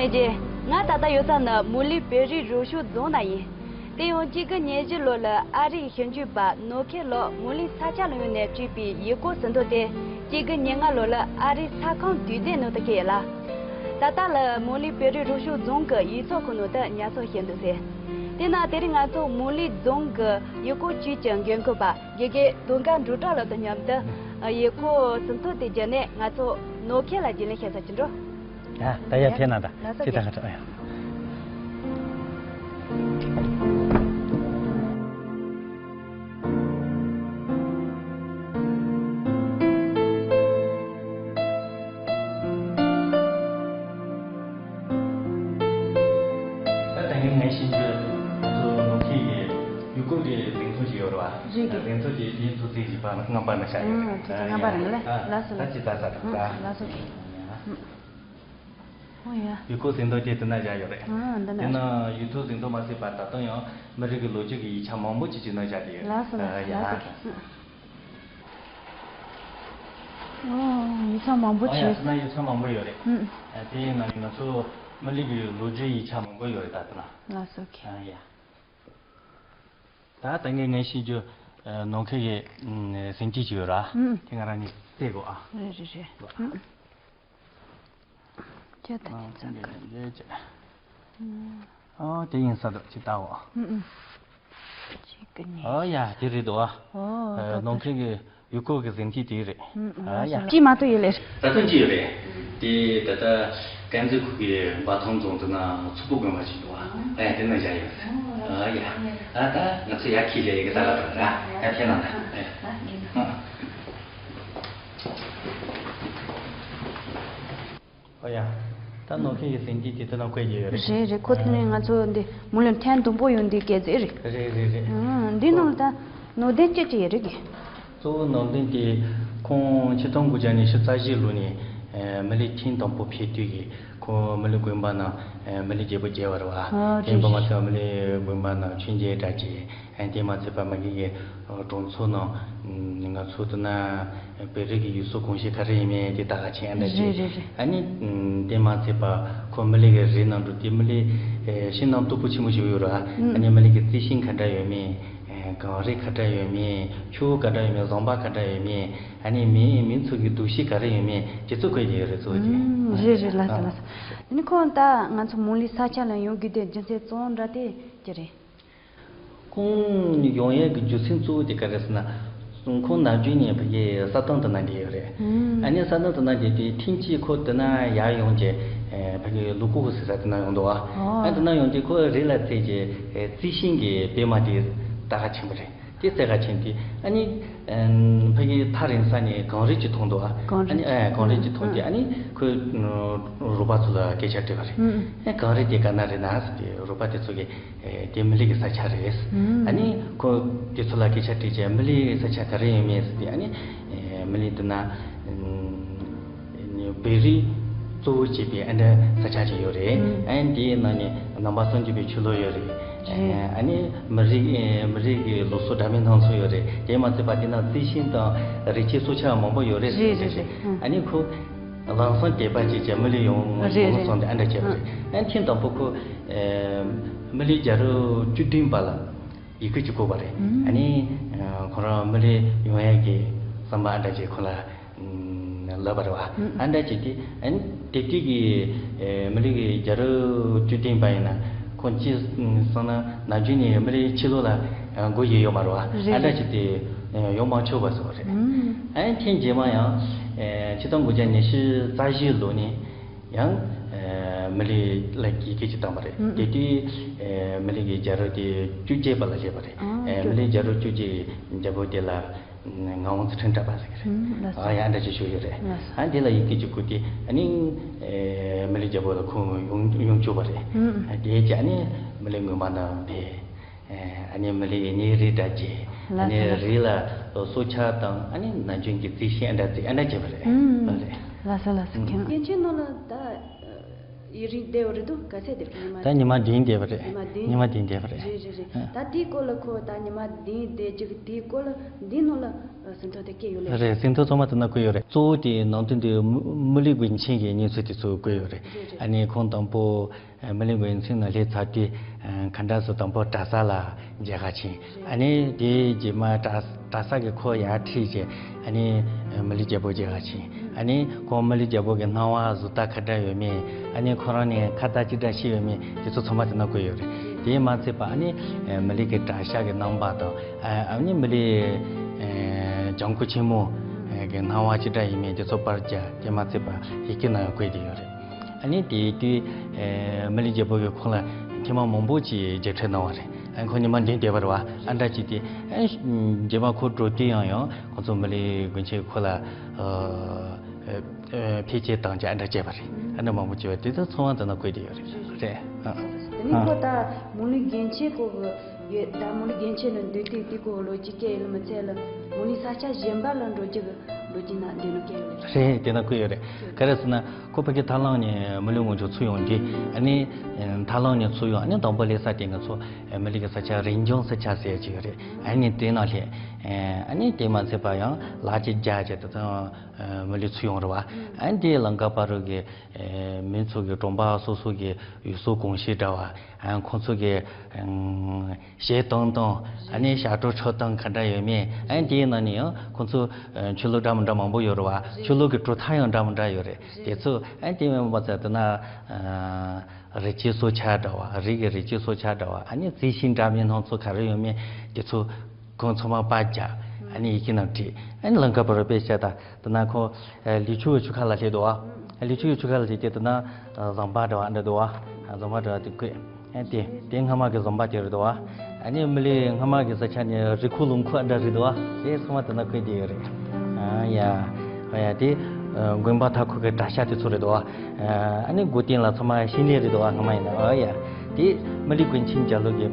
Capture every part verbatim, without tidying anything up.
རྗེ། ང་ད་ལྟ་ཡོད་ས་ནི་མུ་ལི་བོད་རིགས་རུ་ཤོད་རྫོང་ན་ཡིན། དེ་ཡང་གཅིག་དགུ་ཉེར་བཞི་ལོ་ལ་ཨ་རིའི་ཞིབ་འཇུག་པ་ནོར་མཁས་ལགས་མུ་ལི་ས་ཆ་ལ་ཡོང་ནས་བྲིས་པའི་ཡུལ་སྐོར་ཟིན་ཐོ་དེ་གཅིག་དགུ་ཉེར་ལྔ་ལོ་ལ་ཨ་རིའི་ས་ཁང་དུས་དེབ་ནང་དུ་སྐྱེལ་ཡོད་ལ། ད་ལྟ་ལ་མུ་ལི་བོད་རིགས་རུ་ཤོད་རྫོང་གི་ཡིག་ཚང་ཁང་ནང་དུ་ཉར་ཚགས་བྱས་འདུག་ཟེར། དེས་ན་དེ་རིང་ང་ཚོ་མུ་ལི་རྫོང་གི་ཡུལ་སྐོར་ཅུས་ཀྱི་འགན་འཁུར་པ་དགེ་རྒན་དུང་དཀར་འབྲུག་གྲགས་ལགས་དང་མཉམ་དུ་ཡུལ་སྐོར་ཟིན་ཐོ་དེ་བརྒྱུད་ནས་ང་ཚོ་ནོར་མཁས་ལ་རྒྱུས་ལོན་བྱེད་ས་ཅིག་འགྲོ། ཡ། ད་ཡར་ཕེབས་གནང་དང་། ལགས་སོ། ཅི་ད་ག་ད་ཡ། ད་ད་ངས་ངས་ཤེས་རྒྱུ་ང་ཚོ་ནོར་མཁས་ཀྱི་ཡུལ་སྐོར་གྱི་གཟེངས་ཐོ་ཞིག་ཡོད་རེད་བ། རེད་རེད། གཟེངས་ཐོ་དེ་དེའི་ཚོ་རྩིས་ཞིབ་པ་རྔམ་པ་ན་བཞག་ཡོད་རེད། རྔམ་པ་རང་ལ། ལགས་སོ། ད་ཅི་ད་ས་ད། ལགས་སོ། ཡུལ་སྐོར་ཟིན་ཐོ་དེ་དེ་ན་བཞག་ཡོད་རེད། ཨ། འདི་ན། དེ་ན་ཡུལ་སྐོར་ཟིན་ཐོ་མ་ཟད་པར་ད་དུང་ཡང་མི་རིགས་ཀྱི་ལོ་རྒྱུས་ཀྱི་ཡིག་ཆ་མང་པོ་ཅིག་ཅིག་ན་བཞག་དེ་ཡོད། ལགས་སོ། ཨ། ཡ། ལགས་སོ། ཨོ། ཡིག་ཆ་མང་པོ་ཨ། ཡ། ཅིག་དེ་ན་ཡིག་ཆ་མང་པོ་ཡོད་རེད། ཨ། དེའི་ནང་ནས་ང་ཚོ་མི་རིགས་ཀྱི་ལོ་རྒྱུས་ཡིག་ཆ་མང་པོ་ཡོད་རེད་ད་དེ་ན། ལགས་སོ། ཨ། ཡ། ད་ད་ངས་ངས་ཤེས་རྒྱུ་ནོར་མཁས་ཀྱི་ཟིན་བྲིས་ཅིག་ཡོད་ར། ཨ། དེ་ང་རང་ནས་བལྟས་དགོས་ཨ། རེད་རེད་རེད། ཨ། ཁྱོད་ད་ཨ། ཉིན་ཙམ་ག་ཨ། དེ་ཡིན་ས་འདུག་ཅིག་ལྟའོ། ཨ། ཨ། གཅིག་གི་ནས། ཨོ་ཡ། དེ་རེད་འདུག་ཨ། ཨོ། ད་ནོར་མཁས་ཀྱི་ཡུལ་སྐོར་གྱི་ཟིན་བྲིས་དེ་རེད། ཨ། ཡ། ཅི་མ་གཏོགས་ཡོད་ལེ། ད་དུང་ཅི་ཡོད་རེད། དེ་ད་ལྟ་དཀར་མཛེས་ཁུལ་གྱི་འབའ་ཐང་རྫོང་དུ་ན་མཚུར་ཕུ་དགོན་པ་ཞིག་འདུག་ཨ། ཨ། དེ་ན་བཞག་ཡོད་རེད། ཨ། ཡ། ཨ། ད་ང་ཚོ་ཡར་འཁྱེར་བྱས་ཡི་གེ་ལྟ་ལ་དང་ར། ཡར་འཁྱེར་ན་ད། ཨ། ཨོ་ཡ། ད་ནོར་མཁས་ཀྱི་ཟིན་བྲིས་དེ་དེ་ནང་བཀོད་ཀྱི་ཡོད་རེད། རེད་རེད། ཁོ་དེ་ནས་ང་ཚོ་འདི་མུ་ལོན་ཐེངས་དང་པོ་ཡོང་དུས་སྐད་ཆ་རེད། རེད་རེད་རེད། ཨང་། འདི་ནང་ལ་ད་ནོར་དོན་ཅི་ཅི་ཡོད་རེད་གི། གཙོ་བོ་ནོར་དོན་དེ་ཁོང་ཆིག་སྟོང་དགུ་བརྒྱ་ཉི་ཤུ་རྩ་བཞི་ལོ་ནས་མི་ལི་ཐེངས་དང་པོ་ཕེབས་དུས་ཀྱི་ཁོང་མི་ལི་དགོན་པ་ནང་མི་ལི་རྒྱལ་པོ་མཇལ་བ་རེད་བ། ཨ། དེ་རེད། འབུམ་མ་ཚོ་མི་ལི་དགོན་པ་ནང་མཆོད་མཇལ་འདྲ་བྱས། ཨ། དེ་མ་ཚད་པ་མ་གི་གི་གྲོང་ཚོ་ནང་ང་ཚོ་དུ་ན་བོད་རིགས་ཀྱི་ཡུལ་སྲོལ་གོམས་གཤིས་ག་རེ་ཡིན་མིན་དེ་ད་ག་ཆེན་ཨ་འདྲ་ཅིག་རེད་རེད་རེད། ཨ་ནི་དེ་མ་ཚད་པ་ཁོ་མི་ལི་གི་རི་ནང་འགྲོ་དུས་མི་ལི་ཤིང་ནགས་སྟུག་པོ་ཆེན་པོ་ཞིག་ཡོད་ར། ཨ་ནི་མི་ལི་གི་རྩི་ཤིང་ག་འདྲ་ཡོད་མིན། གངས་རི་ག་འདྲ་ཡོད་མིན། ཆུ་བོ་ག་འདྲ་ཡོད་མིན། ཟམ་པ་ག་འདྲ་ཡོད་མིན། ཨ་ནི་མི་མི་ཚོ་གི་འདུ་ཤེས་ག་རེ་ཡོད་མིན་དེ་ཚོ་བཀོད་ཀྱི་ཡོད་རེད་གཙོ་བོ་དེ། ཨུམ། རེད་རེད། ལགས་སོ་ལགས་སོ། དེ་ནི་ཁོང་ད་ང་ཚོ་མུ་ལི་ས་ཆ་ལ་ཡོང་དགོས་དེ་རྒྱུ་མཚན་གཙོ་བོ་འདྲ་དེ་ཅི་རེད། ཁོང་ཡོང་ཡས་ཀྱི་རྒྱུ་མཚན་གཙོ་བོ་དེ་ག་རེ་ཟེར་ན། ཁོང་ནམ་རྒྱུན་ནས་ཕ་གི་ས་ཐང་དུ་ན་བསྡད་ཡོད་རེད། ཨུམ། ཨ་ནི་ས་ཐང་དུ་ན་བསྡད་དེ་ཐེངས་གཅིག་ཁོ་དེ་ན་ཡར་ཡོང་རྗེས་ཕ་གི་ལུ་ཀུ་ཧུ་ཟེར་ས་དེ་ན་ཡོང་འདུག་ཨ། ཨོ། ཨ་དེ་ན་ཡོང་དུས་ཁོ་རི་ལ་བཙལ་རྗེས་རྩི་ཤིང་གི་པད་མ་དེ་ད་ག་ཆེན་པོ་རེད། དེ་བཙལ་ག་ཕྱིན་དུས་ཨ་ནི་ཕ་གི་ཐག་རིང་ས་ནས་གངས་རི་གཅིག་མཐོང་འདུག་ཨ། གངས་རི། ཨ་ནི་ཨ་གངས་རི་གཅིག་མཐོང་དུས་ཨ་ནི་ཁོས་རོགས་པ་ཚོ་ལ་སྐད་ཆ་དྲིས་པ་རེད། ཨ་གངས་རི་དེ་ག་ན་རེད་ན་ཟེར་དུས་རོགས་པ་དེ་ཚོ་གིས། ཨེ། དེ་མི་ལི་གི་ས་ཆ་རེད། ཨུམ། ཨ་ནི་ཁོ་དེ་ཚོ་ལ་སྐད་ཆ་དྲིས་རྗེས་མི་ལི་གི་ས་ཆ་ག་རེ་ཡོད་མེད་ཟེར་ཏེ་ཨ་ནི་ཨེ། མི་ལི་དེ་ན་ཨུམ། བོད་རིགས་གཙོ་བོ་བྱས་པའི་ཨ་འདྲ་ས་ཆ་ཅིག་ཡོད་རེད། ཨུམ། ཨ་ནི་དེའི་ནང་ནས་ནང་པ་སངས་རྒྱས་པའི་ཆོས་ལུགས་ཡོད་རེད། རེད། ཨ་ནི་མི་རིགས་ཨེ། མི་རིགས་ཀྱི་ལུགས་སྲོལ་འདྲ་མིན་སྣ་ཚོགས་ཡོད་རེད། དེ་མ་ཚད་པ་དེ་ན་རྩི་ཤིང་དང་རི་སྐྱེས་སྲོག་ཆགས་མང་པོ་ཡོད་རེད་ཟེར། རེད་རེད་རེད། ཨུམ། ཨ་ནི་ཁོ། ལམ་སང་དད་པ་བྱེད་ཀྱི་མི་ལི་ཡོང་རེད་ཡོང་རེད། སོང་དེ་ཨ་འདྲ་བྱས་པ་རེད། ཨ་ཐེངས་དང་པོ་ཁོ་ཨེ། མི་ལི་རྒྱལ་རབས་བཅུ་བདུན་པ་ལ་ཡི་གེ་ཅིག་བསྐུར་བ་རེད། ཨ་ནི་ཁོ་རང་མི་ལི་ཡོང་ཡག་གི་བསམ་པ་ཨ་འདྲ་བྱས་ཁོ་ལ་ལབ་པ་རེད་བ། ཨ་འདྲ་བྱས་ཏེ་ཨ་ནི་དེ་དུས་ཀྱི་མི་ལི་གི་རྒྱལ་རབས་བཅུ་བདུན་པ་ཡིན་ན་ཁོ་ཅི་སོང་ན་ནམ་རྒྱུན་ནས་མི་ལི་ཕྱི་ལོགས་ལ་སྒོ་ཡི་ཡོད་མ་རེད་བ། རེད། ཨ་འདྲ་བྱས་ཏེ་ཡོང་མ་ཆོག་པ་བཟོ་བ་རེད། ཨ་ནི་ཐེངས་རྗེས་མ་ཡང་ཆིག་སྟོང་དགུ་བརྒྱ་ཉི་ཤུ་རྩ་བཞི་ལོ་ནས་ཡང་མི་ལི་ལ་ཡི་གེ་ཅིག་བཏང་བ་རེད། དེ་དུས་མི་ལི་གི་རྒྱལ་རབས་དེ་བཅོ་བརྒྱད་པ་ལ་སླེབས་པ་རེད། མི་ལི་རྒྱལ་རབས་བཅོ་བརྒྱད་རྒྱལ་པོ་དེ་ལ་ངག་དབང་ཚུལ་ཁྲིམས་གྲགས་པ་ཟེར་གི་རེད། ཨ་ཡ་འདྲ་ཅིག་ཞུ་ཡོད་རེད། ཨ་དེ་ལ་ཡི་གེ་ཅིག་བསྐུར་ཏེ་ཨ་ནི་མི་ལི་རྒྱལ་པོ་ལ་ཁོང་ཡོང་ཡོང་བཅུག་པ་རེད། དེའི་རྗེས་ཨ་ནི་མི་ལི་དགོན་པ་ནང་ཕེབས། ཨ་ནི་མི་ལི་གཉེར་རིས་འདྲ་བྱས། ཨ་ནི་རི་ལ་སྲོག་ཆགས་དང་ཨ་ནི་ནམ་རྒྱུན་གྱི་རྩི་ཤིང་ཨ་འདྲ་རྩི་ཨ་འདྲ་བྱས་པ་རེད། ཨ་རེད། ལགས་སོ་ལགས་སོ། མཁྱེན། སྐད་ཆའི་ནང་ལ་ད་ ཡུན་རིང་བསྡད་ཡོད་རེད་འདུག་ག་ཚད་བསྡད་པ། ཉི་མ་ད་ཉི་མ་བདུན་བསྡད་པ་རེད། ཉི་མ་བདུན། ཉི་མ་བདུན་བསྡད་པ་རེད། རེད་རེད་རེད། ཨ། ད་དེའི་སྐོར་ལ་ཁོ་ད་ཉི་མ་བདུན་བསྡད་རྒྱུ་གི་དེའི་སྐོར་ལ་འདིའི་ནང་ལ་ཟིན་ཐོ་དེ་བཀོད་ཡོད་ལེ། རེད། ཟིན་ཐོ་ཚང་མ་དེ་ན་བཀོད་ཡོད་རེད། གཙོ་བོ་དེ་ནང་དོན་དེ་མི་མི་ལི་དགོན་ཆེན་གྱི་གནས་ཚུལ་དེ་ཚོ་བཀོད་ཡོད་རེད། རེད་རེད། ཨ་ནི་ཁོང་དང་པོ་ཨ་མི་ལི་དགོན་ཆེན་ནང་སླེབས་ཚར་དུས་ཨ་ག་འདྲ་སེ་དང་པོ་གྲྭ་ས་ལ་མཇལ་ཁ་ཕྱིན། ཨ་ནི་དེའི་རྗེས་མ་གྲྭ་གྲྭ་ས་གི་ཁོ་ཡར་ཁྲིད་བྱས། ཨ་ནི་མི་ལི་རྒྱལ་པོ་མཇལ་ཁ་ཕྱིན། ཨ་ནི་ཁོང་མི་ལི་རྒྱལ་པོ་གི་སྣང་བ་བཟོ་ལྟ་ག་འདྲ་ཡོད་མེད། ཨ་ནི་ཁོ་རང་ནས་ཁ་བརྡ་ཅི་འདྲ་བྱས་ཡོད་མེད་དེ་ཚོ་ཚང་མ་དེ་ན་བཀོད་ཡོད་རེད། དེས་མ་ཚད་པ་ཨ་ནི་མི་ལི་གི་གྲྭ་ཤག་གི་རྣམ་པ་དང་། ཨ་ནི་མི་ལི་ལྗང་ཁུ་ཆེན་མོ་གི་སྣང་བ་ཅི་འདྲ་ཡིན་མིན་དེ་ཚོ་པར་རྒྱག་དེ་མ་ཚད་པ་ཡི་གེ་ནང་ཡང་བཀོད་བསྡད་ཡོད་རེད། ཨ་ནི་དེའི་དུས་ཨེ་མི་ལི་རྒྱལ་པོ་གིས་ཁོང་ལ་ཐེངས་མ་མང་པོ་ཅིག་མཇལ་འཕྲད་གནང་བ་རེད། ཨ་ནི་ཁོང་ཉི་མ་བདུན་བསྡད་པ་རེད་བ། ཨ་འདྲ་ཅིག་དེ་ཨ་རྗེས་མ་ཁོ་འགྲོ་དུས་ཡང་ཡང་ཁོང་ཚོ་མི་ལི་དགོན་ཆེན་ཁོ་ལ་ཨ་ཨ་ཕྱག་འཚལ་བཏང་བྱས་ཨ་འདྲ་བྱས་པ་རེད། ཨ་འདྲ་མང་པོ་བྱས་པ་དེ་ཚོ་ཚང་མ་དེ་ན་བཀོད་བསྡད་ཡོད་རེད། རེད། ཨ་དེ་ནི་ཁོ་ད་མུ་ལི་དགོན་ཆེན་སྐོར་གི་ཡོད། ད་མུ་ལི་དགོན་ཆེན་ནང་སྡོད་དུས་དེ་སྐོར་ལོ་རྒྱུས་སྐད་ཡོད་ལ་མི་ཚད་ལ་མུ་ལི་ས་ཆ་གཞན་པ་ལ་འགྲོ་རྒྱུ་གི་ལོ་རྒྱུས་ནང་འདི་ནང་སྐད་ཡོད་ལ། རེད། དེ་ན་བཀོད་ཡོད་རེད། ག་རེ་ཟེར་ན་ཁོ་ཕ་གི་ཐར་ལམ་ནས་མུ་ལི་སྔོན་ཆོག་ཚུར་ཡོང་དུས། ཨ་ནི་ཐར་ལམ་ནས་ཚུར་ཡོང་། ཨ་ནི་དང་པོ་སླེབས་ས་དེ་ང་ཚོ་མུ་ལི་གི་ས་ཆ་རིན་ལྗོངས་ས་ཆ་ཟེར་གྱི་ཡོད་རེད། ཨ་ནི་དེ་ནང་སླེབས། ཨ་ནི་དེ་མ་ཚད་པ་ཡང་ལག་གཅིག་རྒྱག་བྱས་དེ་ཚོ་མུ་ལི་ཚུར་ཡོང་རེད་བ། ཨ་ནི་དེའི་ལམ་ཁ་བར་དུ་གི་མི་ཚོ་གི་གྲོང་པ་སོ་སོ་གི་ཡུལ་སྲོལ་གོམས་གཤིས་འདྲ་བ། ཨ་ཁོང་ཚོ་གི་ཨམ་གཞས་གཏོང་སྟངས། ཨ་ནི་ཞབས་བྲོ་འཁྲབ་སྟངས་ག་འདྲ་ཡོད་མེད། ཨ་ནི་དེའི་ནང་ནས་ཡང་ཁོང་ཚོ་ཨ་ཆོས་ལུགས་འདྲ་མི་འདྲ་མང་པོ་ཡོད་རེད་བ། ཆོས་ལུགས་ཀྱི་གྲུབ་མཐའ་ཡང་འདྲ་མི་འདྲ་ཡོད་རེད། དེ་ཚོ་ཨ་ནི་དེ་མིན་པ་ཚོ་དེ་ན་ཨ་རི་སྐྱེས་སྲོག་ཆགས་འདྲ་བ། རི་གི་རི་སྐྱེས་སྲོག་ཆགས་འདྲ་བ། ཨ་ནི་རྩི་ཤིང་འདྲ་མིན་སྣ་ཚོགས་ག་རེ་ཡོད་མེད་དེ་ཚོ་ཁོང་ཚང་མ་པར་རྒྱག་ཨ་ནི་ཡི་གེ་ནང་བྲིས། ཨ་ནི་ལམ་ཁ་བར་དུ་དཔེ་བཞག་ད། དེ་ན་ཁོ་ཨ་ལི་ཆུ་གི་ཆུ་ཁ་ལ་སླེབས་འདུག་བ། ལི་ཆུ་གི་ཆུ་ཁ་ལ་སླེབས་དུས་དེ་ན་ཨ་ཟམ་པ་འདྲ་བ་འདྲ་འདུག་བ། ཨ་ཟམ་པ་འདྲ་བ་དེ་བཀོད། ཨ་དེ་དེ་སྔ་མ་གི་ཟམ་པ་དེ་རེད་འདུག་བ། ཨ་ནི་མི་ལི་སྔ་མ་གི་ས་ཆ་ནས་རི་ཁུག་ལུང་ཁུག་འདྲ་རེད་འདུག་བ། དེ་ཚང་མ་དེ་ན་བཀོད་བསྡད་ཡོད་རེད། ཨ་ཡ། ཨ་ཡ། དེ་ཨ་དགོན་པ་མཐའ་འཁོར་གྱི་གྲྭ་ཤག་དེ་ཚོ་རེད་འདུག་བ། ཨ་ནི་སྒོ་སྟེང་ལ་ཚང་མ་ཤིང་ལས་རེད་འདུག་བ། སྔ་མ་ཡིན་ན། ཨ་ཡ། དེ་མི་ལི་དགོན་ཆེན་རྒྱབ་ལོགས་ཀྱི་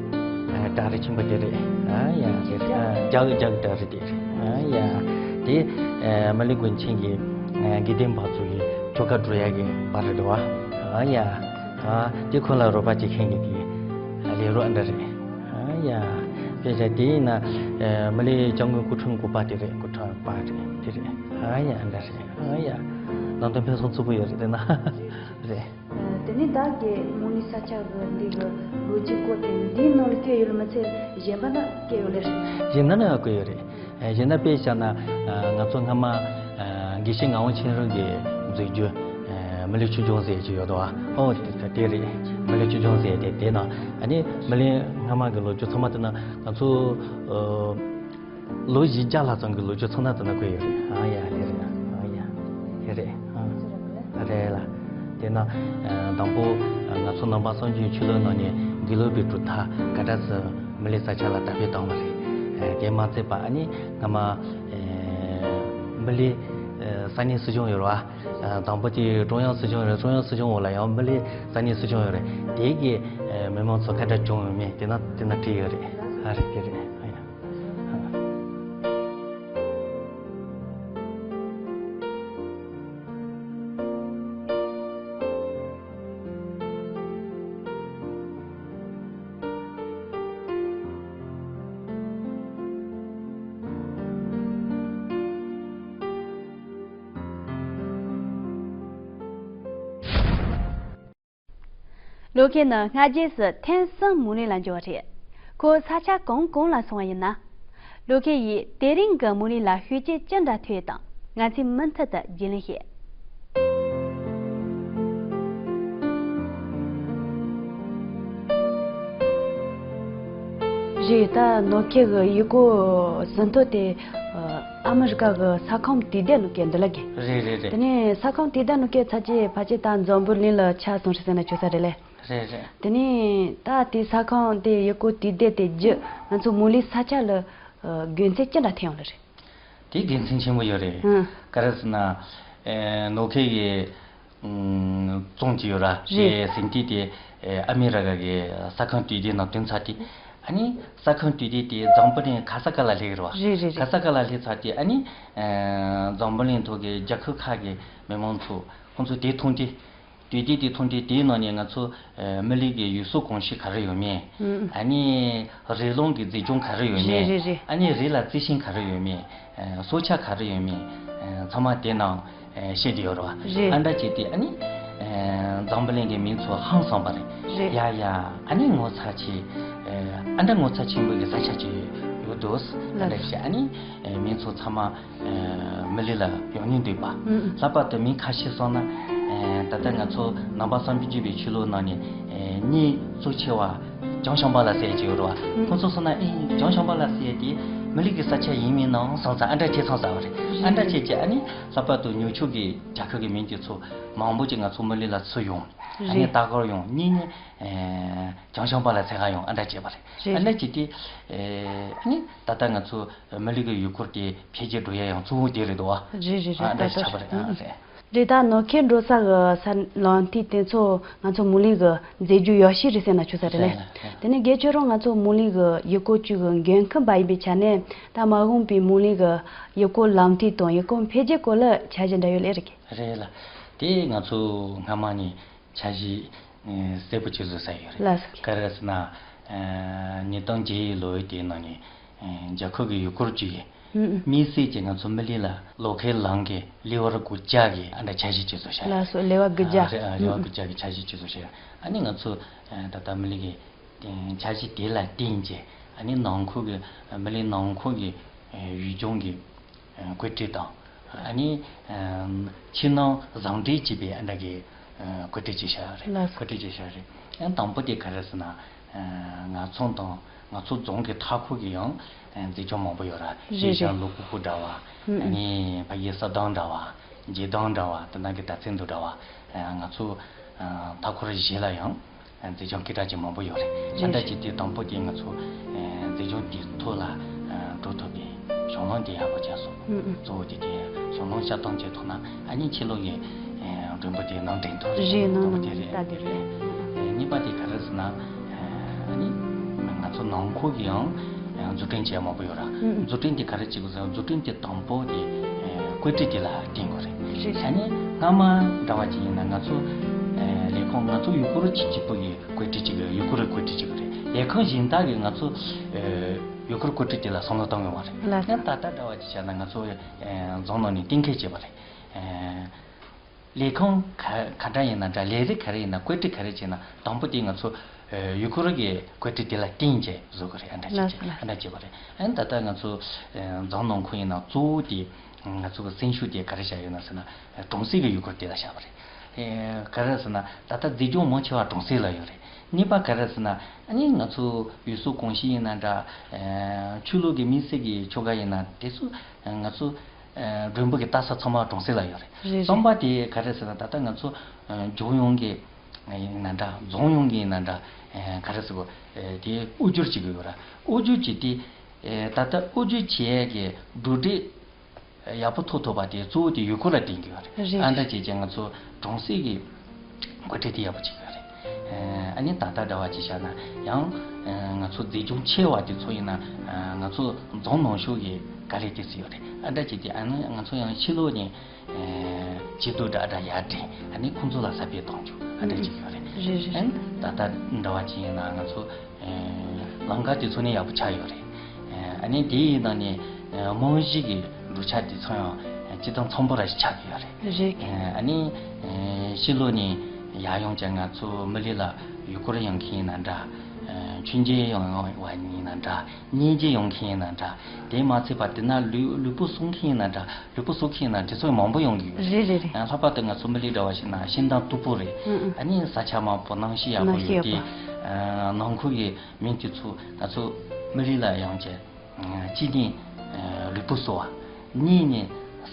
ཨ་བྲག་རི་ཆེན་པོ་དེ་རེད། ཨ་ཡ། དེ་རེད། ཨ་རྒྱ་རྒྱ་གི་བྲག་རི་དེ་རེད། ཨ་ཡ། དེ་ཨ་མི་ལི་དགོན་ཆེན་གྱི་ཨ་དགེ་ལྡན་པ་ཚོ་གི་ཆོ་ག་འགྲོ་ཡ་གི་བར་རེད་འདུག་བ། ཨ་ཡ། ཨ་དེ་ཁོ་ལ་རོགས་པ་བྱེད་མཁན་གྱི་དེ་ཨ་ལས་རོགས་འདྲ་རེད། ཨ་ཡ། དཔེ་ཆ་དེ་ཡིན་ན་ཨ་མི་ལི་སྐྱབས་མགོན་སྐུ་ཕྲེང་དགུ་པ་དེ་རེད། སྐུ་ཕྲེང་པ་རེད། དེ་རེད། ཨ་ཡ། འདྲ་རེད། ཨ་ཡ། ནང་དོན་ཕུན་སུམ་ཚོགས་པོ་ཡོད་རེད་དེ་ན། རེད། དེ་ནས་བདག་གིས་མུ་ལི་ས་ཆ་གི་འདི་གི་ལོ་རྒྱུས་སྐོར་དེ་འདིའི་ནང་ལ་བཀོད་ཡོད་ལ་མི་ཚད་གཞན་པ་ན་བཀོད་ཡོད་ལེ་རེད། གཞན་ན་ན་ཡང་བཀོད་ཡོད་རེད། ཨ་གཞན་ན་དཔེ་བཞག་ན་ཨ་ང་ཚོ་སྔ་མ་ཨ་དགེ་བཤེས་ངག་དབང་ཆོས་རང་གིས་མཛད་རྒྱུ་ཨ་མི་ལི་ཆོས་འབྱུང་ཟེར་གྱི་ཡོད་དོ། ཨོ་དེ་དེ་རེད། མི་ལི་ཆོས་འབྱུང་ཟེར་དེ་དེ་ན་ཨ་ནི་མི་ལི་སྔ་མ་གི་ལོ་རྒྱུས་ཚང་མ་དེ་ན་ང་ཚོ་ཨ། ལོ་བཞི་བརྒྱ་ལྷག་ཙམ་གྱི་ལོ་རྒྱུས་ཚང་མ་དེ་ན་བཀོད་ཡོད་རེད། ཨ་ཡ། དེ་རེད། ཨ་ཡ། དེ་རེད། ཨ་རེད་ལ། དེ་ན་ཨ་དང་པོ་ཨ་ང་ཚོ་ནང་པ་སངས་རྒྱས་ཆོས་ལུགས་ནང་ནས་དགེ་ལུགས་པའི་གྲུབ་མཐའ་ག་འདྲ་སེ་མི་ལི་ས་ཆ་ལ་དར་སྤེལ་བཏང་བ་རེད། ཨ་དེ་མ་ཚད་པ་ཨ་ནི་སྔ་མ་ཨ་མི་ལི་ཨ་ས་གནས་སྲིད་གཞུང་ཡོད་རེད་བ། ཨ་དང་པོ་དེ་ཀྲུང་དབྱང་སྲིད་གཞུང་རེད། ཀྲུང་དབྱང་སྲིད་གཞུང་འོག་ལ་ཡང་མི་ལི་ས་གནས་སྲིད་གཞུང་ཡོད་རེད། དེ་གི་ཨ་མི་མང་ཚོ་ག་འདྲ་བྱུང་ཡོད་མེད་དེ་ན་དེ་ན་བྲིས་ཡོད་རེད། ཨ་རེད། དེ་རེད། ཨ་ཡ། ལོ་ཁེ་ནི་སྔ་རྗེས་སུ་ཐེན་སང་མུ་ལི་ལ་འབྱོར་བ་རེད། ཁོ་ས་ཆ་གང་གང་ལ་སོང་བ་ཡིན་ན། ལོ་ཁེ་ཡིས་དེ་རིང་གི་མུ་ལི་ལ་ཤུགས་རྐྱེན་ཅི་འདྲ་ཐེབས་དང་ང་ཚོས་མུ་མཐུད་དུ་རྒྱུས་ལོན་བྱེད། རེད། ད་ནོར་ཁེ་གི་ཡུལ་སྐོར་ཟིན་ཐོ་དེ་ཨ་མི་རི་ཀ་གི་ས་ཁམས་དུས་དེབ་ནང་བཀོད་འདུག་ལ་གི། རེད་རེད་རེད། དེ་ནས་ས་ཁམས་དུས་དེབ་ནང་བཀོད་ཚར་རྗེས་ཕལ་ཆེར་ད་འཛམ་བུ་གླིང་ལ་ཁྱབ་སོང་རེད་ཟེར་ན་ཆོག་ས་རེད་ལེ། རེད་རེད། དེ་ནས་ད་དེ་ས་ཁམས་དེ་ཡུལ་སྐོར་དུས་དེབ་དེ་བརྒྱུད་ང་ཚོ་མུ་ལི་ས་ཆ་ལ་ཨ་དགོས་མཁོ་ཅི་འདྲ་ཐོན་ཡོང་ལ་རེད། དེ་དགེ་མཚན་ཆེན་པོ་ཡོད་རེད། ཨང་། ག་རེ་ཟེར་ན། ཨེ་ནོར་ཁེ་གི་ཨམ་རྩོམ་གྱི་ཡོད་ར། རེད། དེ་ཟིན་བྲིས་དེ་ཨེ་ཨ་མི་རི་ཀ་གི་ས་ཁམས་དུས་དེབ་ནང་བཏོན་ཚར་དུས། ཨ་ནི་ས་ཁམས་དུས་དེབ་དེ་འཛམ་བུ་གླིང་ག་ས་ག་ལ་སླེབས་རེད་བ། རེད་རེད་རེད། ག་ས་ག་ལ་སླེབས་ཚར་དུས་ཨ་ནི་ཨེ་འཛམ་བུ་གླིང་ཐོག་གི་རྒྱལ་ཁབ་ཁག་གི་མི་མང་ཚོ་ཁོང་ཚོ་དེ་མཐོང་དུས། དུས་དེབ་དེ་མཐོང་དུས་དེའི་ནང་ནས་ང་ཚོ་ཨ་མི་ལི་གི་ཡུལ་སྲོལ་གོམས་གཤིས་ག་རེ་ཡོད་མེད། ཨ་ནི་རི་ཀླུང་གི་མཛེས་ལྗོངས་ག་རེ་ཡོད་མེད། རེད་རེད། ཨ་ནི་རི་ལ་རྩི་ཤིང་ག་རེ་ཡོད་མེད། ཨ་སྲོག་ཆགས་ག་རེ་ཡོད་མེད། ཨ་ཚང་མ་དེ་ནང་ཨ་བཤད་དེ་ཡོད་རེད་བ། རེད། ཨ་འདྲ་བྱས་ཏེ་ཨ་ནི་ཨ་འཛམ་བུ་གླིང་གི་མི་ཚོ་ཧང་སངས་པ་རེད། རེད། ཡ་ཡ། ཨ་ནི་ངོ་མཚར་ཆེ། ཨ་འདྲ་ངོ་མཚར་ཆེན་པོ་གི་ས་ཆ་ཅིག་ཡོད་འདུག་ཨ་འདྲ་བྱས་ཨ་ནི་ཨ་མི་ཚོ་ཚང་མ་ཨ་མི་ལི་ལ་ཡོང་སྙིང་འདོད་པ། ཨུ། ལྷག་པར་དུ་མི་ཁ་ཤས་སོང་ན་ཨ་ད་ལྟ་ང་ཚོ་ནང་པ་སངས་རྒྱས་པའི་ཆོས་ལུགས་ནང་ནས་ཨ་གཉེན་གཙོ་ཆེ་བ་བྱང་ཤམ་བྷ་ལ་ཟེར་གྱི་ཡོད་རེད་བ། ཨུ། ཁོང་ཚོ་སོང་ན་ཨེ་བྱང་ཤམ་བྷ་ལ་ཟེར་དེ་མི་ལི་གི་ས་ཆ་ཡིན་མིན་ནའང་སོང་ཙང་ཨ་འདྲ་བྱས་སོང་ཙང་བ་རེད། ཨ་འདྲ་བྱས་ཀྱི་ཨ་ནི་ལྷག་པར་དུ་ཉོ་ཆོག་གི་རྒྱལ་ཁབ་ཀྱི་མི་དེ་ཚོ་མང་པོ་ཅིག་ང་ཚོ་མི་ལི་ལ་ཚུར་ཡོང་། ཨ་ནི་རེད། ལྟ་སྐོར་ཡོང་། གཉིས་ནི་ཨ་བྱང་ཤམ་བྷ་ལ་ཚད་ག་ཡོང་ཨ་འདྲ་བྱས་པ་རེད། རེད། ཨ་འདྲ་བྱས་དེ་ཨ་ནི་ད་ལྟ་ང་ཚོ་མི་ལི་གི་ཡུལ་སྐོར་དེ་འཕེལ་རྒྱས་འགྲོ་ཡ་ཡང་གཙོ་བོ་དེ་རེད་འདུག་བ། རེད་རེད་རེད། ཨ་འདྲ་ད་ཆགས་པ་རེད། ཨ་རེད། རེད། ད་ནོར་ཁེལ་འགྲོ་ས་གི་ས་ལམ་ཐིག་དེ་ཚོ་ང་ཚོ་མུ་ལི་གི་མཛེས་སྡུག་ཡོད་ཤས་རེད་ཟེར་ན་ཆོག་ས་རེད་ལེ། རེད་རེད། དེ་ནས་རྒན་ཁྱོད་རང་ང་ཚོ་མུ་ལི་གི་ཡུལ་སྐོར་ཅུས་གི་འགན་འཁུར་བ་ཡིན་པའི་ཆ་ནས་ད་མ་འོངས་པའི་མུ་ལི་གི་ཡུལ་སྐོར་ལམ་ཐིག་དང་ཡུལ་སྐོར་འཕེལ་རྒྱས་སྐོར་ལ་འཆར་གཞི་འདྲ་ཡོད་ལེ་རེད། རེད་ལ། དེ་ང་ཚོ་སྔ་མ་ནས་འཆར་གཞི་ཨ་གསལ་པོ་ཅིག་བཟོས་ཡོད་རེད། ལགས་སོ། ག་རེ་ཟེར་ན་ཨ་ཉིས་སྟོང་བརྒྱད་ལོའི་དེའི་ནང་ནས་ཨ་རྒྱལ་ཁབ་ཀྱི་ཡུལ་སྐོར་ཅུས་ཀྱིས་ཨུ་ཨུ། དམིགས་བསལ་གྱིས་ང་ཚོ་མི་ལི་ལ་ལོ་ཁའི་ལམ་གྱི་ལེ་དབར་དགུ་བརྒྱ་གི་ཨ་འདྲ་འཆར་གཞི་ཅིག་བཟོས་ཡོད་རེད། ལགས་སོ། ལེ་དབར་དགུ་བརྒྱ། ཨ་རེད། ཨ་ལེ་དབར་དགུ་བརྒྱ་གི་འཆར་གཞི་ཅིག་བཟོས་ཡོད་རེད། ཨ་ནི་ང་ཚོ་ཨ་ད་ལྟ་མི་ལི་གི་འཆར་གཞི་དེ་ལ་བརྟེན་བྱས་ཨ་ནི་ནང་ཁུལ་གྱི་མི་ལི་ནང་ཁུལ་གྱི་ཡུལ་ལྗོངས་ཀྱི་བཀོད་སྒྲིག་དང་ཨ་ནི་ཕྱི་ནང་ཟུང་འབྲེལ་བྱས་པའི་ཨ་འདྲ་གི་བཀོད་སྒྲིག་བྱས་བཞག་རེད། ལགས་སོ། བཀོད་སྒྲིག་བྱས་བཞག་རེད། ཡང་དང་པོ་དེ་ག་རེ་ཟེར་ན་ང་ཚོ་དང་ང་ཚོ་རྫོང་གི་མཐའ་འཁོར་གྱི་ཡང་མཛེས་ལྗོངས་མང་པོ་ཡོད་ར། རེད་རེད། ཤིང་ལུ་གུ་གུ་འདྲ་བ། ཨ་ནི་ཕ་གི་ས་དང་འདྲ་བ། འཇིགས་དང་འདྲ་བ། དེ་ནང་གི་ད་ཚན་དུ་འདྲ་བ། ང་ཚོ་མཐའ་འཁོར་བཞི་ལ་ཡང་མཛེས་ལྗོངས་སྐད་གྲགས་ཅན་མང་པོ་ཡོད་རེད། ཨ་འདྲ་བྱས་ཏེ་དང་པོ་དེ་ང་ཚོ་མཛེས་ལྗོངས་དེའི་ཐོག་ལ་འགྲོ་ཐུབ་པའི་གཞུང་ལམ་དེ་ཡག་པོ་བྱས་སོང་། གཙོ་བོ་དེ་དེ་གཞུང་ལམ་བཤད་སྟངས་བྱས་ཐུབ་ན་ཨ་ནི་ཕྱི་ལོགས་ཀྱི་མགྲོན་པོ་དེ་ནང་འདྲེན་ཐུབ་རེད། རེད། ནང་དང་པོ་དེ་རེད། ལྟ་དེ་རེད། གཉིས་པ་དེ་ག་རེ་ཟེར་ན་ཨ་ནི་ང་ཚོ་ནང་ཁུལ་གྱི་ཡང་འཛུགས་སྐྲུན་བྱས་མང་པོ་ཡོད་ར། འཛུགས་སྐྲུན་དེ་ག་རེ་བྱེད་དགོས་ཟེར་ན་འཛུགས་སྐྲུན་དེ་དང་པོ་དེ་བཀོད་སྒྲིག་དེ་ལ་བརྟེན་དགོས་རེད། རེད། ཨ་ནི་སྔ་མ་འདྲ་བ་ཅིག་ཡིན་ན་ང་ཚོ་ལས་ཁུངས་ང་ཚོ་ཡུལ་སྐོར་ཅིག་གཅིག་པོ་གི་བཀོད་སྒྲིག་ཅིག་ཡུལ་སྐོར་བཀོད་སྒྲིག་ཅིག་རེད། ལས་ཁུངས་གཞན་དག་གིས་ང་ཚོ་ཡུལ་སྐོར་བཀོད་སྒྲིག་དེ་ལ་བསམ་བློ་གཏོང་གི་མ་རེད། ལགས་སོ། ཡང་ད་ལྟ་འདྲ་བ་ཅིག་བྱས་ན་ང་ཚོ་རྫོང་ནང་ནས་གཏན་འཁེལ་བྱས་པ་རེད། ལས་ཁུངས་ག་ག་འདྲ་ཡིན་ན་འདྲ། ལས་རིགས་ག་རེ་ཡིན་ན། བཀོད་སྒྲིག་ག་རེ་བྱས་ན་དང་པོ་དེ་ང་ཚོ་ཡུལ་སྐོར་གྱི་བཀོད་སྒྲིག་དེ་ལ་བརྟེན་བྱས་བཟོ་དགོས་རེད། ཨ་འདྲ་བྱས་ལགས་སོ། ཨ་འདྲ་བྱས་པ་རེད། ཨ་ནི་ད་ལྟ་ང་ཚོ་རྫོང་ནང་ཁུལ་ཡིན་ན་གཙོ་བོ་དེ་ང་ཚོ་གི་སེམས་ཤུགས་དེ་ག་རེ་བཞག་ཡོད་ན་ཟེར་ན་གྲོང་གསེབ་ཀྱི་ཡུལ་སྐོར་དེ་ལ་བཞག་པ་རེད། ག་རེ་ཟེར་ན་ད་ལྟ་མཛེས་ལྗོངས་མང་ཆེ་བ་གྲོང་གསེབ་ལ་ཡོད་རེད། གཉིས་པ་ག་རེ་ཟེར་ན་ཨ་ནི་ང་ཚོ་ཡུལ་སྲོལ་གོམས་གཤིས་ཡིན་ན་འདྲ། ཆོས་ལུགས་ཀྱི་དམིགས་བསལ་གྱི་ཆོ་ག་ཡིན་ན་དེ་ཚོ་ང་ཚོ་མགྲོན་པོ་གི་ལྟ་ས་ཚང་མ་གྲོང་གསེབ་ལ་ཡོད་རེད། རེད་རེད། གསུམ་པ་དེ་ག་རེ་ཟེར་ན་ད་ལྟ་ང་ཚོ་ལྗོངས་ཡོངས་ཀྱི་ཡིན་ན་འདྲ། རྫོང་ཡོངས་ཀྱི་ཡིན་ན་འདྲ། ག་རེ་ཟེར་དགོས། དེ་དབུ་བསྒྱུར་བྱེད་ཀྱི་ཡོད་རེད། དབུ་བསྒྱུར་བྱེད་དེ་ད་ལྟ་དབུ་བསྒྱུར་བྱེད་ཡས་ཀྱི་གྲུབ་འབྲས་ཡག་པོ་ཐོབ་ཐུབ་པ་དེ་གཙོ་བོ་དེ་ཡུལ་སྐོར་ལ་བརྟེན་གྱི་ཡོད་རེད། རེད། ཨ་འདྲ་བྱས་རྗེས་ང་ཚོ་གྲོང་གསེབ་ཀྱི་བཀོད་སྒྲིག་དེ་ཡག་པོ་བྱེད་ཀྱི་ཡོད་རེད། ཨ་ནི་ད་ལྟ་འདྲ་བ་ཅིག་བྱས་ན་ཡང་ང་ཚོ་མཛེས་ལྗོངས་ཆེ་བ་དེ་ཚོ་ཡིན་ན་ང་ཚོ་རྫོང་ནང་ཤོག་གི་ག་ལེ་དེ་ཚོ་ཡོད་རེད། ཨ་འདྲ་བྱས་ཏེ་ཨ་ནི་ང་ཚོ་ཡང་ཕྱི་ལོགས་ནས་ཅི་ཏུ་འདྲ་འདྲ་ཡར་འདྲེན། ཨ་ནི་ཁོང་ཚོ་ལ་ས་བེད་གཏོང་རྒྱུ་ཨ་འདྲ་ཅིག་ཡོད་རེད། རེད་རེད། ཨ་ནི་ད་ལྟ་འདྲ་བ་ཅིག་ཡིན་ན་ང་ཚོ་ལམ་ཁ་དེ་ཚོ་ནི་ཡག་པོ་ཆགས་ཡོད་རེད། ཨ་ནི་དེའི་ནང་ནས་རྨང་གཞི་གི་གྲུབ་ཆ་དེ་ཚོ་ཡང་སྤྱིར་བཏང་འཚམ་པོ་ར་ཞིག་ཆགས་ཀྱི་ཡོད་རེད། རེད། ཨ་ནི་ཕྱི་ལོགས་ནས་ཡར་ཡོང་བྱས་ང་ཚོ་མི་ལི་ལ་ཡུལ་སྐོར་ཡོང་མཁན་ཡིན་ན་འདྲ། མཆོད་མཇལ་ཡོང་བ་ཡིན་ན་འདྲ། གཉེན་སྐྱེས་ཡོང་མཁན་ཡིན་ན་འདྲ། དེ་མ་ཚད་པ་དེ་ན་ལུས་ལུས་པོ་གསོ་མཁན་ཡིན་ན་འདྲ། ལུས་པོ་གསོ་མཁན་ཡིན་ན་དེ་ཚོ་མང་པོ་ཡོང་གི་ཡོད་རེད། རེད་རེད། ལྷག་པར་དུ་ང་ཚོ་མི་ལི་འདྲ་བ་ཞིག་ན་ཤིང་དང་སྟུག་པོ་རེད། ཨ་ནི་ས་ཆ་མང་པོ་གནམ་གཤིས་ཡག་པོ་ཡོད་དེ། ནང་ཁུལ་གྱི་མི་དེ་ཚོ་ང་ཚོ་མི་ལི་ལ་ཡོང་བྱས། གཅིག་ནི་ལུས་པོ་གསོ་བ། གཉིས་ནི་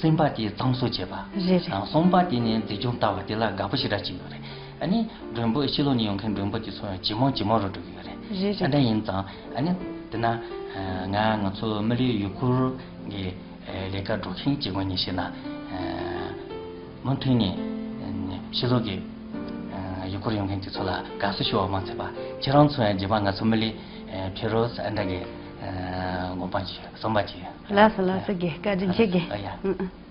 སེམས་པ་དེ་གཙང་བཟོ་བྱེད་པ། རེད་རེད། གསུམ་པ་དེ་ནི་མཛེས་ལྗོངས་ལྟ་བ་དེ་ལ་དགའ་པོ་ཞེ་དྲག་ཅིག་ཡོད་རེད། ཨ་ནི་མགྲོན་པོ་ཕྱི་ལོགས་ནས་ཡོང་མཁན་མགྲོན་པོ་དེ་ཚོ་ཡང་ཇེ་མང་ཇེ་མང་རུ་འགྲོ་གི་ཡོད་རེད། རེད་རེད། ཨ་འདྲ་ཡིན་ཙང་ཨ་ནི་དེ་ན་ང་ང་ཚོ་མི་ལི་ཡུལ་སྐོར་གྱི་ལས་ཀ་སྒྲུབ་མཁན་གྱི་ངོས་ནས་བཤད་ན། མུ་མཐུད་ནས་ཕྱི་ལོགས་ཀྱི་ཡུལ་སྐོར་ཡོང་མཁན་དེ་ཚོ་ལ་དགའ་བསུ་ཞུ་བ་མ་ཚད་པ་ཁྱེད་རང་ཚོ་ཡང་རྗེས་མ་ང་ཚོ་མི་ལི་ཕེབས་རོགས་ཟེར་ཨ་འདྲ་གི་དགོངས་པ་ཞུ་བསམ་པ་ཅིག་ཡོད། ལགས་སོ་ལགས་སོ། དགེ་བཀའ་དྲིན་ཆེ་དགེ། ཨ་ཡ། ཨུ་ཨུ།